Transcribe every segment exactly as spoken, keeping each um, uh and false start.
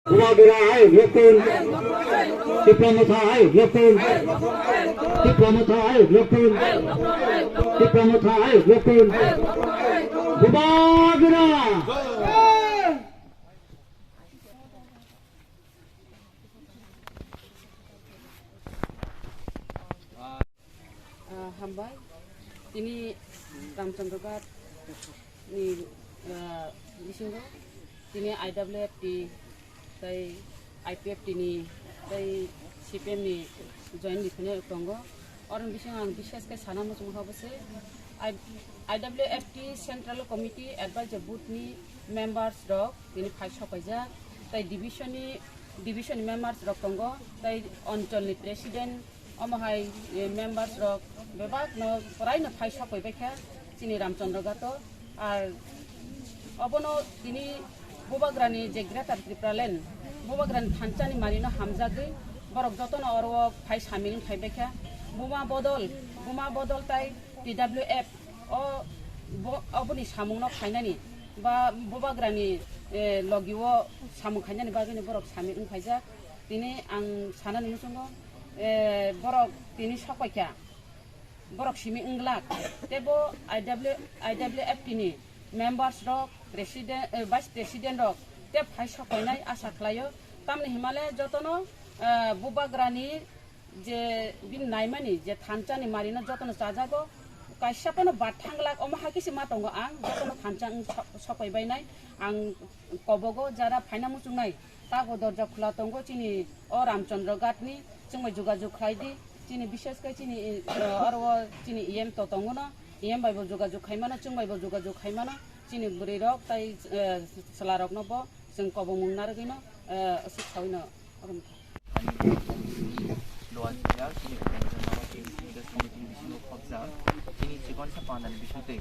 Bubagra ayuk lokun. Tipra Motha ayuk lokun. Tipra Motha ayuk lokun. Tipra Motha ayuk lokun. Bubagra. Ah, hambai. Tini Ramchandra Ghat ni, ah, bisingo tini I W F T tei I P F T ni tei C P M ni join ni phano tongo. Oroni bisingo ang bishesh khe sana muchung habo se I-, I W F T Central Committee Advisor Board ni members rok tini phai sopaijak tei division ni, division ni members rok tongo tei onchol ni president. Omo hai, eh, members rok bebak no porai no phai sokoi baikha chini Ramchandra Ghat o. Ar obono tini Bubagra ni je Greater Tripura Land, Bubagra ni thansa ni mari no hamjagwi borok joto no oro o phai samil wng phai baikha. Buma bodol, Buma bodol tai T W F o bo-, oboni samung no khainani ba Bubagra ni, eh, logi o samung khainani bagwi no borok samil wng phaijak. Tini ang sanani muchungo, eh, borok tini sokoikha, borok simi wng glak, tebo I W, I W F T ni members rok, president, eh, vice president rok, tei phai sokoinai asa khlaio. Tamni himale jotono, eh, Bubagrani je bini naimani je thansa ni mari no jotono chajago, kaisa phano bathang glak, omo hai khe se ma tongo ang, jotono thansa wng so-, sokoi bainai ang. Kobogo jara phaina muchungnai, tago dorja khula tongo chini o Ramchandra Ghat ni, chwng bai jogajog khlai di. Chini bishesh khe chini, eh, oro o chini E M to tongo no, E M bai bo jogajog khai mano, chwng bai bo jogajog khai mano, chini bwrwi rok tai, eh, chwla rok no bo chwng kobongmung narwgwi no, eh, aswk saui no. Ani lower player, chini Upendra Nagar, chini leaders committee ni bisingo khobjak, chini chikon sa pandani bisingtwi,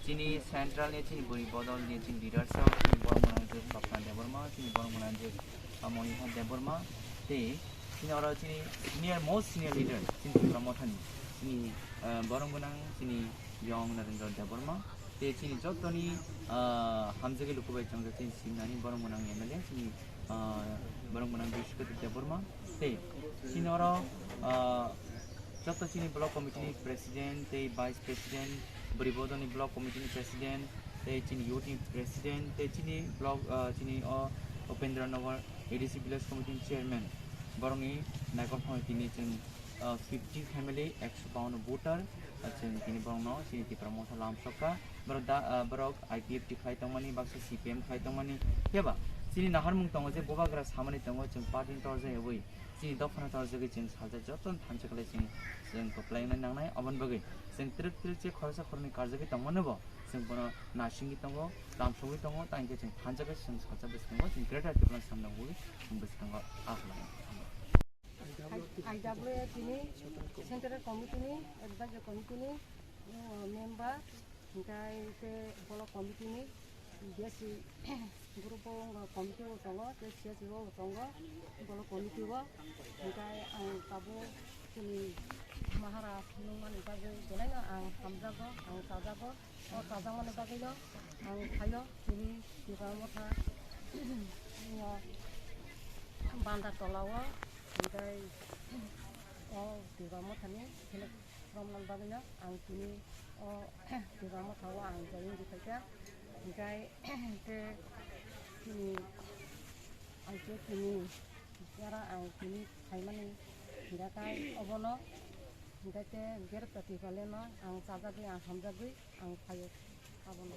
chini central ni, chini bwrwi bodol ni, chini leaders rok, chini borok mwnang je Swapna Debbarma, chini borok mwnang je, ah, Monika Debbarma, tei chini oro chini senior, most senior leader, chini Tipra Mothani, chini, ah, borok mwnang, chini Yong Narendra Debbarma, tei chini jotoni, ah, hamjagwi luku bai chongjak, chini simnani borok mwnang M L A, chini ah, borok mwnang Brishaspati Debbarma, tei chini oro, ah, joto chini block committee ni president tei vice president, bwrwi bodol ni block committee ni president, tei chini youth ni president, tei chini block, ah, chini o Upendra Nagar A D C village committee ni chairman, borokni naikolphang tini chwng, ah, fifty family, ekso bawanno voter, ah, chwng tini borokno chini Tipra Motha lamsokha. Borok da, ah, borok I P F T khlai tongmani, baksa C P M khlai tongmani. Phiya ba chini naharmung tongo je Bubagra samani tongo, chwng party ni torjak ewi, chini dophano torjagwi chwng salsa jotono thansa khlai chwng, chwng kwplai wngnai nangnai. Aboni bagwi chwng twrwk twrwk je khoroksa khoroknwi karjagwi tongmano bo chwng bono nasingwi tongo, lamsogwi tongo, tei hwnkhe chwng thansa khe chwng salsa bwskango chwng Greater Tipraland samno wi chwng bwskango ah khlai. I W F T ni Central Committee ni, Advisory Committee ni, uh, member, hingkai te block committee ni, B S C group o wngkha committee o tongo, tei C S C o tongo, block committee o. Hingkai ang tabuk chini Maharaj nungmani bagwi belaino ang hamjago, ang chajago. O chajakmani bagwino ang phaio chini Tipra Motha, o Banda Tola o, hingkai o Tipra Mothani select romnani bagwino ang chini o Tipra Motha o ang join di phaikha, hingkai te chini I P F T ni jara ang chini phaimani hingkha obono, hingkai te Greater Tipraland no ang chajagwi, ang hamjagwi ang phaio abono.